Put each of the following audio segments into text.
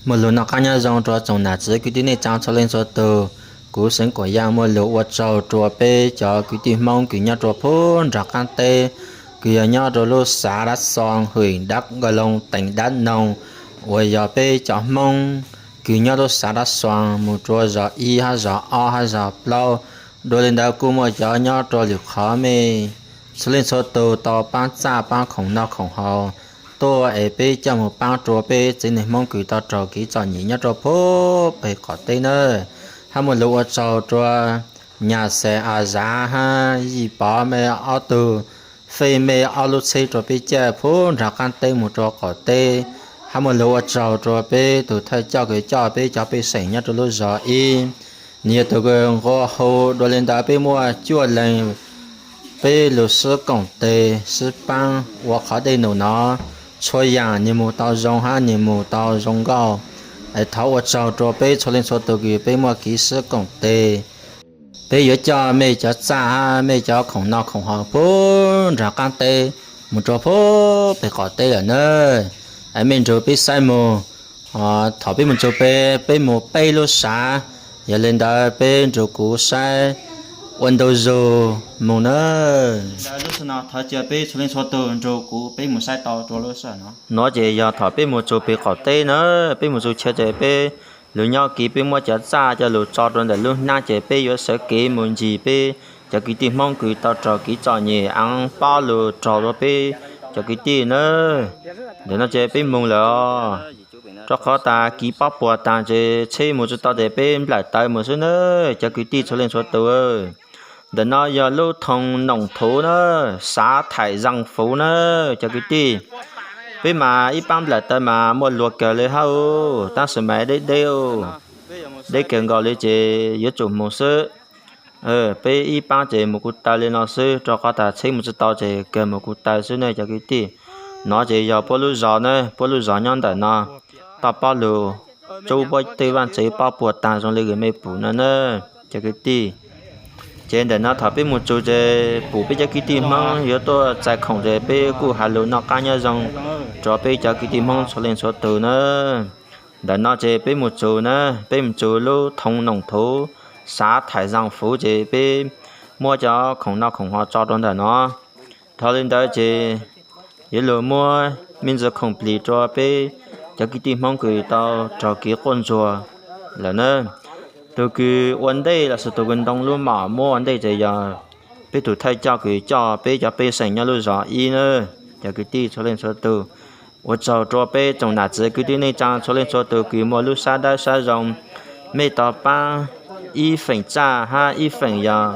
Muaj lug noj qaab nyob zoo rua tsoom nam txiv kwv tij neej tsaa txhua leej txhua tug. Kuv Xeev Kuam Yaaj muaj lug ua tsaug rua peb cov kwv tij Hmoob kws nyob rua puag nraag qaab teb, kws yog nyob rua lub xav Dab Xoo, hwm Dab Nkaus Loo, teev Dab Noog, uas yog peb cov Hmoob kws nyob lub xav Dab Xoo moog rua zog ib hab zog ob hab zog plaub. Dua le ntawd kuj muaj cov nyob rua lwm qhov, mej txhua leej txhua tug tau paab txaj paab khoom noj khoom haus tuaj es peb coj moog paab rua peb tsev neeg Hmoob kws tau raug kev txom nyem nyob rua puag peg qaum teb nawb. Hab muaj lug ua tsaug rua Nyaj Xes A Zav hab Yij Pov mej ob tug, fej mej ob lub tsheb rua peb caij puag nraag qaab teb moog rua qaum teb. Hab muaj lug ua tsaug rua peb tug thawj coj kws coj peb cov pej xeem nyob rua lub zog ib, nwg yog tug kws nqua hu. Dua le ntawd peb muaj cuaj leeg, peb lug sib koom tes sib paab ua qhov dej num no, txhua yaam nwg moog tau zoo hab nwg moog tau zoo nkauj. Thov ua tsaug rua peb txhua leej txhua tug kws peb muaj kev sib koom tes. Peb yuav coj mej cov txaj hab mej cov khoom noj khoom haus puag nraag qaab teb moog rua puag peg qaum teb lawm nawb. Mej nrug peb saib moog, thaum peb moog txug peb, peb moog peb lub sav, yog le ntawd peb nrug kuv saib ua ntu zug moog nawb. Ntawd lub sij hawm no thov caw peb txhua leej txhua tug nrug kuv peb moog saib tau rua lub sij hawm no. Nuav ces yog thaum peb moog txug peg qaum teb na, peb moog txug chaw ces peb lug nyob kev, peb muab cov txaj coj lug tso rua ntawm lub hnab ces peb yuav sawv kev moog ncig peb cov kwv tij Hmoob kws tau raug kev txom nyem, aav pob lug raug rua peb cov kwv tij na. Ntawm no ces peb moog lawm os, rua qhov tas kev pob puas taag ces tsheb moog tsi tau ces peb nplawm taws moog xwb na, cov kwv tij txhua leej txhua tug. Ntawm no yog lub thoo Noom Thuv na, xav Thaim Zaa Fuv na, cov kwv tij. Peb mas ib paab nplawm taws mas muaj luas kawg le hab, tab sis mas deb deb, deb kawg nkaus le ces yuav tsum moog xwb. Peb ib paab ces moog kuv taw le no xwb, rua qhov tas tsheb moog tsi tau ces kawg moog kuv taw xwb na cov kwv tij. No ces yog puab lub zos na, puab lub zos nyob ntawm no, toj pob lug, tsub puab tej vaaj tsev pob puas taag zoo le kws mej pum no na, cov kwv tij. Ces ntawm no thaum peb moog txug ces pum peb cov kwv tij Hmoob yuav tuaj txais khoom ces peb kuj has lug noj qaab nyob zoo rua peb cov kwv tij Hmoob txhua leej txhua tug na. Ntawm no ces peb moog txug na, peb moog txug lub thoo Noom Thuv, xav Thaim Zaa Fuv ces peb muab cov khoom noj khoom haus tso rua ntawm no. Dhau le ntawd ces yuav lug muab me ntsis khoom plig rua peb cov kwv tij Hmoob kws tau raug kev quaj ntsuag lawm na. Tug kws ua ntej los sis tug kws ntoo lub mom muab ua ntej ces yog peb tug thawj coj kws coj peb cov pej xeem nyob lub zos ib na. Cov kwv tij txhua leej txhua tug, ua tsaug rua peb tsoom nam txiv kwv tij neej tsaa txhua leej txhua tug kws muaj lub sab dawb sab zoo, mej tau paab ib feem txaj hab ib feem yog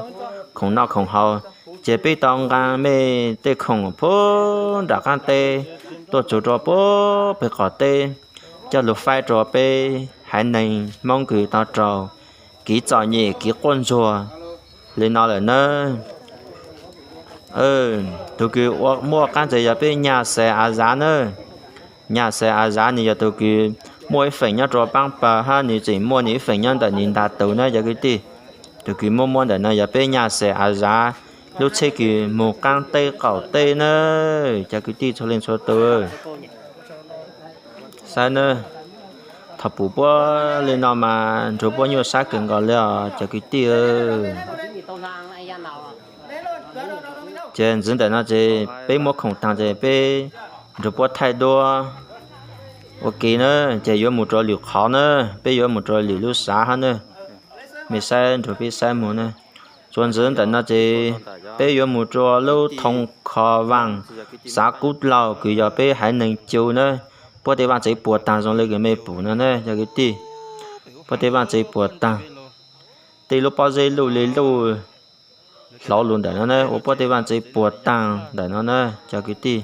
khoom noj khoom haus, ces peb tau nqaa mej tej khoom puag nram qaab teb tuaj txug rua puag peg qaum teb, coj lug faib rua peb haiv neeg Hmoob kws tau raug kev txom nyem kev quaj ntsuag le no lawm na. Tug kws muaj qaab tes yog peb Nyaj Xes A Zav na. Nyaj Xes A Zav nwg yog tug kws muaj ib feem nyob rua paab pawg hab nwg tseem muaj nwg ib feem nyob ntawm nwg ntaag tug na cov kwv tij. Tug kws muab muab ntawm no yog peb Nyaj Xes A Zav lub tsheb kws moog qaab teb qaum teb na, cov kwv tij txhua leej txhua tug. Saib na, thaum pum puab le no mas nrug puab nyuaj sab kawg nkaus le os cov kwv tij. Ces ntxiv ntawm no ces peb muab khoom taag ces peb nrug puab thaij duab ua ke na, ces yuav mus rua lwm qhov na, peb yuav mus rua lwm lub sav hab na. Mej saib nrug peb saib moog na. Tsuas ntxiv ntawm no ces peb yuav mus rua lub thoo Kho Vaaj, xav Kub Laug kws yog peb haiv neeg Cu na. Puab tej vaaj tsev puas taag zoo le kws mej pum no na cov kwv tij. Puab tej vaaj tsev puas taag, tej lub pob zeb luj le luj hlauv lug ntawm no na, ua puab tej vaaj tsev puas taag ntawm no na cov kwv tij.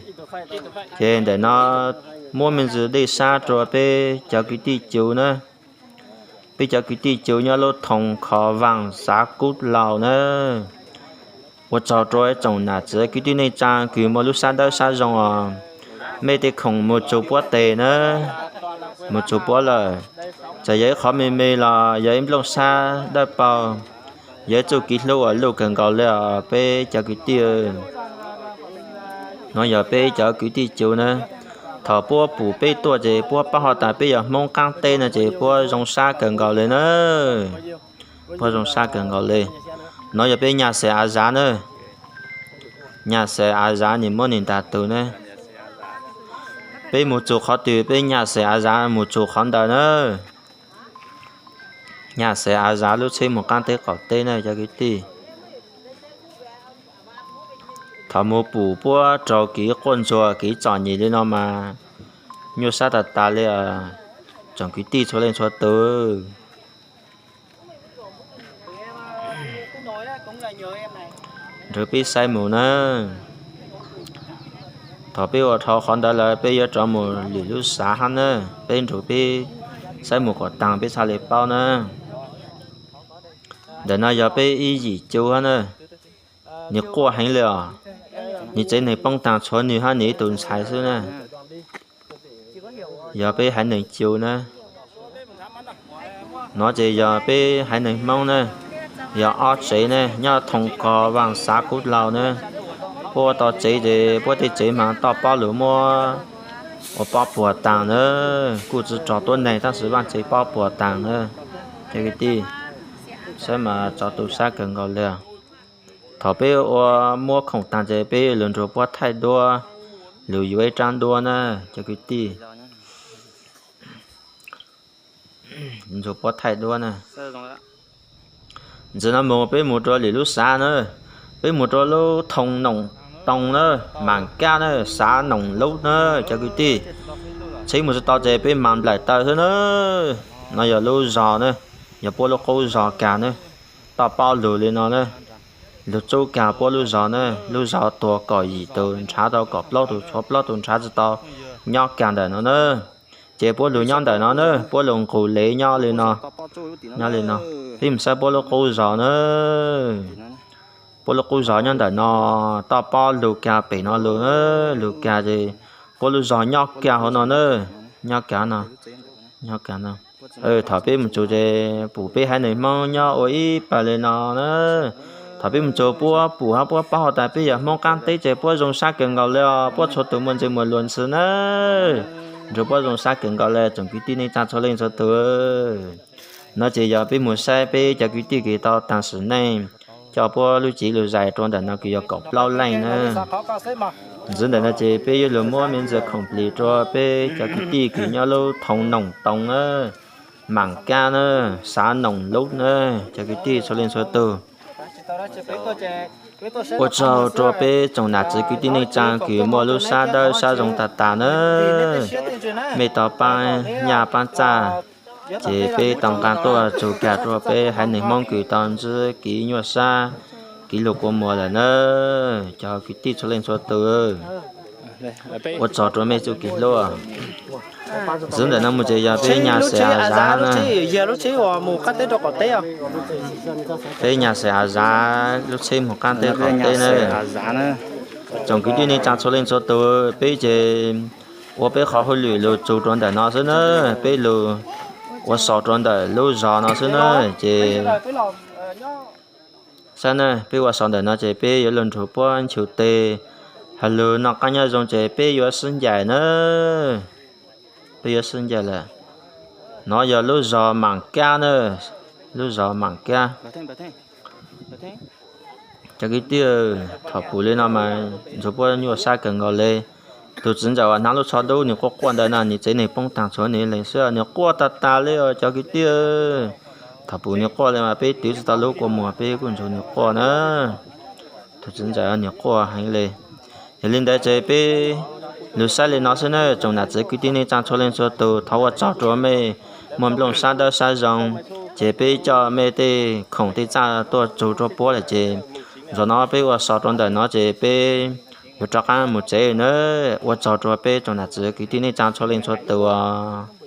Ces ntawm no muab me ntsis dej sab rua peb cov kwv tij Cu na. Peb cov kwv tij Cu nyob lub thoo Kho Vaaj xav Kub Laug na. Ua tsaug rua tsoom nam txiv kwv tij neej tsaa kws muaj lub sab dawb sab zoo os. Mej tej khoom mus txug puab tes na, mus txug puab lawm. Txawm yog ib qhov me me los yog ib nplooj sab dawb paug, yog ib txuj kev hlub uas luj kawg nkaus le os peb cov kwv tij. Nuav yog peb cov kwv tij Cu na. Thaum puab pum peb tuaj ces puab paub has tas peb yog Hmoob qaab teb no ces puab zoo sab kawg nkaus le na. Puab zoo sab kawg nkaus le. No yog peb nyaj xeem Av Zav na. Nyaj xeem Av Zav nim muab nim ntaag tug na. Peb mus txug qhov twg peb nyaj xeem Av Zav mus txug qhov ntawd na. Nyaj xeem Av Zav lub tsheb mus qaab teb qaum teb na cov kwv tij. Thaum mus pum puab raug kev quaj ntsuag kev txom nyem li no mas nyuaj sab tag tag li os tsoom kwv tij txhua leej txhua tug. Nrug peb saib mus na. Thaum peb ua dhau qhov ntawd lawm peb yuav rov mus lwm lub xav hab na. Peb nrug peb saib mus kom taag peb txhaj le paub na. Ntawm no yog peb ib yim cu hab na. Nwg quaj heev le os. Nwg tsev neeg poob taag tshuav nwg hab nwg ib tug ntxhais xwb na. Yog peb haiv neeg cu na. No ces yog peb haiv neeg Hmoob na. Yog ob tsev ne nyob thoo ko vaaj xav kub lau na. Puab ua tau tsev ces puab tej tsev mas toj pob lug muab ua pob puag taag na. Kuj tsi rog tuab neeg tab sis vaaj tsev pob puag taag na. Cov kwv tij, saib mas tso tu sab kawg nkaus le. Thaum peb ua muab khoom taag ces peb lug nrug puab thaij duab, lug yuav ib rab duab na cov kwv tij. Nrug puab thaij duab na. Ntxiv no mus peb mus rua lwm lub xav na. Peb mus rua lub thoo Noom Too na, Maam Kab na, xav Noom Lub na cov kwv tij. Tsheb mus tsi tau ces peb mas nplaim taw xwb na. No yog lub zog na, yog puab lub qub zog kag na. Toj pob lug li no na, lug tsub kag puab lub zog na. Lub zog tuag kaum yim tug nrhav tau kaum plaub tug, tshuav plaub tug nrhav tsi tau nyob kag ntawm no na. Ces puab lug nyob ntawm no na, puab lug nqus le nyob li no, nyob li no. Peb mus saib puab lub qub zog na. Puab lub qub zog nyob ntawm no, toj pob lug kag pem no lug, lug kag ces puab lub zog nyob kag hauv no na, nyob kag no, nyob kag no. Thaum peb mus txug ces pum peb haiv neeg Hmoob nyob ua ib pawg li no na. Thaum peb mus txug puab pum hab puab paub has tas peb yog Hmoob qaab teb ces puab zoo sab kawg nkaus le os, puab txhua tug muaj ntsej muag luag ntxhi na. Nrug puab zoo sab kawg nkaus le tsoom kwv tij neej tsaa txhua leej txhua tug. No ces yog peb mus saib peb cov kwv tij kws tau taag sim neej coj puab lub cev lug zais rua ntawm no kws yog kaum plaub leej na. Ntxiv ntawm no ces peb yuav lug muab me ntsis khoom plig rua peb cov kwv tij kws nyob lub thoo Noom Too na, Maam Kab na, xav Noom Lub na, cov kwv tij txhua leej txhua tug. Ua tsaug rua peb tsoom nam txiv kwv tij neej tsaa kws muaj lub sab dawb sab zoo tag tag na. Mej tau paab nyaj paab txag, ces peb tau nqaa tuaj txug kag rua peb haiv neeg Hmoob kws tau ntsib kev nyuaj sab, kev lug kua muag lawm na, cov kwv tij txhua leej txhua tug. Ua tsaug rua mej txuj kev hlub. Ntxiv ntawm no mus ces yog peb nyaj xeem Av Zav na. Peb nyaj xeem Av Zav lub tsheb moog qaab teb qaum teb na. Tsoom kwv tij neej tsaa txhua leej txhua tug, peb ces ua peb qhov hauj lwm lug txug rua ntawm no xwb na. Peb lug ua xaus rua ntawm lub zog no xwb na. Ces saib na, peb ua xaus ntawm no ces peb yuav lug nrug puab nchug teg. Has lug noj qaab nyob zoo ces peb yuav sib ncaim na. Peb yuav sib ncaim lawm. No yog lub zog Maam Kab na, lub zog Maam Kab. Cov kwv tij, thaum pum li no mas ntxuav puab nyuaj sab kawg nkaus le. Tug txiv ntxawm uas hnav lub tsho dub nwg quaj quaj ntawd na, nwg tsev neeg poob taag tshuav nwg leeg xwb, nwg quaj tag tag li os cov kwv tij. Thaum pum nwg quaj li mas peb twv tsi tau lub kua muag, peb kuj ntxuav nwg quaj na. Tug txiv ntxawm nwg quaj heev le. Yog li ntawd ces peb lug saib li no xwb na, tsoom nam txiv kwv tij neej tsaa txhua leej txhua tug, thov ua tsaug rua mej muaj nplooj sab dawb sab zoo, ces peb coj mej tej khoom tej txaj tuaj txug rua puab lawm ces, zaum no peb ua xaus rua ntawm no ces peb yuav rov qaab mus tsev na. Ua tsaug rua peb tsoom nam txiv kwv tij neej tsaa txhua leej txhua tug os.